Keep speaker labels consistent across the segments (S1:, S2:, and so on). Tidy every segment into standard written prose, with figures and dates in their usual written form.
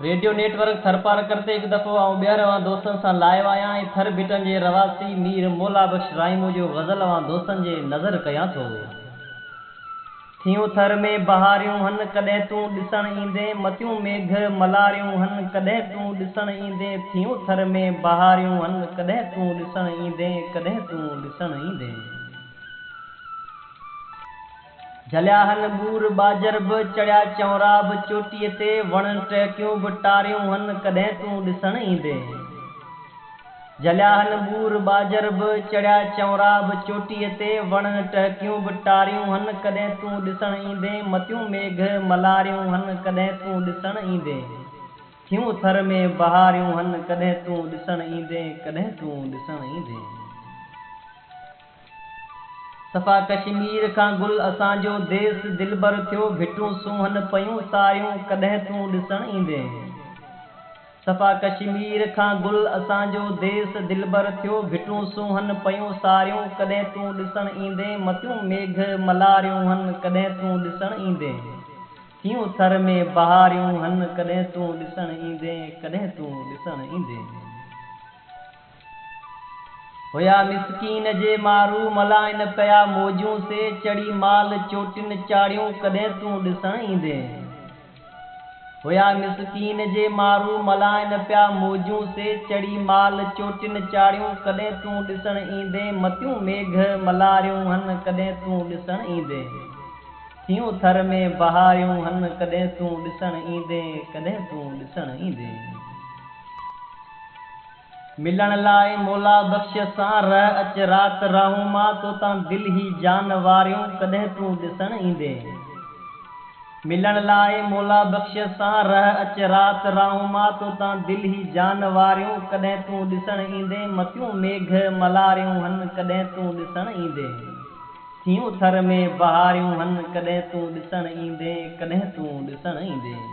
S1: Radio net work Tharparkar تي هڪ دفعو آئون ٻيهر اوهان دوستن سان لائيو آهيان ۽ ٿر ڀٽن جي رهواسي مير مولا بخش راهيمو جو غزل اوهان دوستن جي نظر ڪيان ٿو. ٿيون ٿر ۾ بهاريون هن ڪڏهن تون ڏسڻ ايندين متيون ميگهه ملاريون هن ڪڏهن تون ڏسڻ ايندين ٿيون ٿر ۾ بهاريون هن ڪڏهن تون ڏسڻ ايندين ڪڏهن تون ڏسڻ ايندين. جهليا هن ٻور ٻاجهر به چڙهيا چؤنرا به چوٽيء تي وڻن ٽهڪيون به ٽاريون هن ڪڏهن تون ڏسڻ ايندين. جهليا هن ٻور ٻاجهر به چڙهيا چؤنرا به چوٽيء تي وڻن ٽهڪيون به ٽاريون هن ڪڏهن تون ڏسڻ ايندين متيون ميگهه ملاريون هن ڪڏهن تون ڏسڻ ايندين. ٿيون ٿر ۾ بهاريون هن ڪڏهن تون ڏسڻ ايندين ڪڏهن تون ڏسڻ ايندين. صفا ڪشمير کان گل اسان جو ديس دلبر ٿيو ڀٽون سونهن پيون ساريون ڪڏهن تون ڏسڻ ايندين. صفا ڪشمير کان گل اسان جو ديس دلبر ٿيو ڀٽون سونهن پيون ساريون ڪڏهن تون ڏسڻ ايندين متيون ميگهه ملاريون هن ڪڏهن تون ڏسڻ ايندين. ٿيون ٿر ۾ بهاريون هن ڪڏهن تون ڏسڻ ايندين ڪڏهن تون ڏسڻ ايندين. هيا مسڪين جي مارو ملائن پيا موجون سي چڙهي مال چوٽين چاڙهيون ڪڏهن تون ڏسڻ ايندين. هيا مسڪين جي مارو ملائن پيا موجون سي چڙهي مال چوٽين چاڙهيون ڪڏهن تون ڏسڻ ايندين متيون ميگهه ملاريون هن ڪڏهن تون ڏسڻ ايندين. ٿيون ٿر ۾ بهاريون هن ڪڏهن تون ڏسڻ ايندين ڪڏهن تون ڏسڻ ايندين. ملڻ لاء مولا بخش سان رهه اچ رات راهون مان توتان دل هي جان واريون ڪڏهن تون ڏسڻ ايندين. ملڻ لاء مولا بخش سان رهه اچ رات راهون مان توتان دل هي جان واريون ڪڏهن تون ڏسڻ ايندين متيون ميگهه ملاريون هن ڪڏهن تون ڏسڻ ايندين. ٿيون ٿر ۾ بهاريون هن ڪڏهن تون ڏسڻ ايندين ڪڏهن تون ڏسڻ ايندين.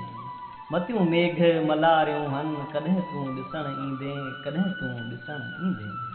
S1: متيون ميگهه ملاريون هن ڪڏهن تون ڏسڻ ايندين ڪڏهن تون ڏسڻ ايندين.